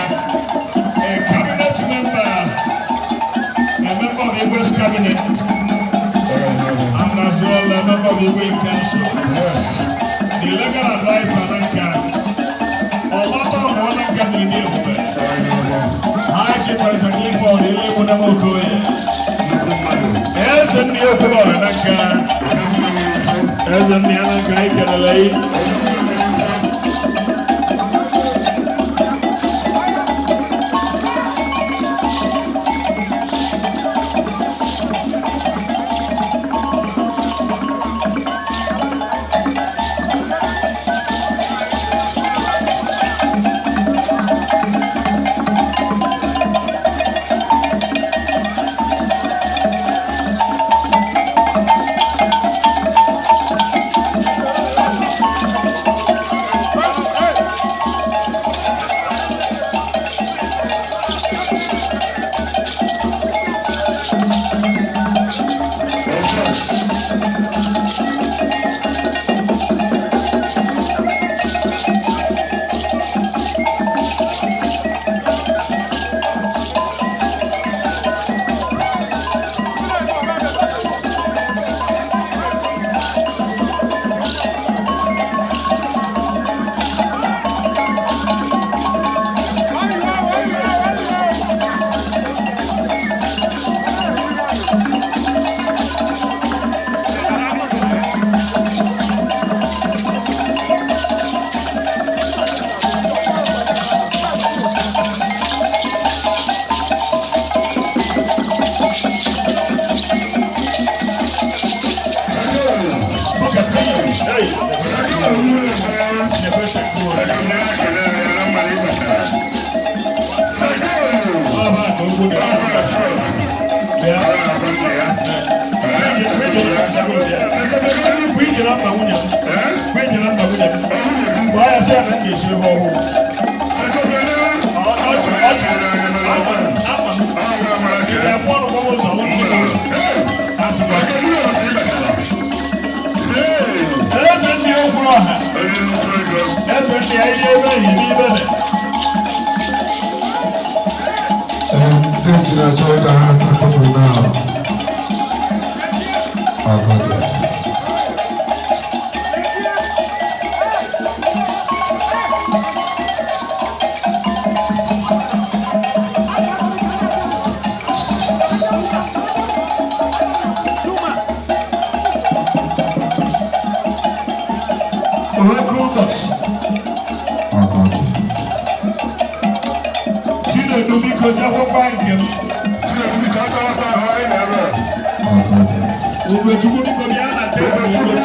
A cabinet member, a member of Igwe's cabinet, and as well a member of Igwe Council. The legal advisor Nanka, Ọgbata ọmụọ Nanka jiri dị ebube. High Chief Barrister Clifford Ilegbunam Okoye. Eze ndị Okwuluọra Nanka. Eze ndị ya Nanka, anyị kelele yi. Look at you. Hey, nekwe Shakur. Ọ bụ aka okwu dị. Bịa. Shakur, bịa. Kwije na mba nwunye m. Kwije na mba nwunye m. Gwa ya sị ya na m ga-esi ebe ọhụụ. Ọ ama m, ama m. Ị ga-akwụ ọnụ gwa m ụzọ, ọ bụrụ na asịkwa. Eze ndị okwu ọha. Eze ndị anyị ebe ehi n'ime dị. Ndị na-achọ ịga ha atụpụ na ọgọdọ. Oracle ụbọchị. Ọgọdọ. Chinedu, biko jekwakwa nke m. Ọgọdọ. Ugochukwu, biko bịa na tebụl. Ugochukwu.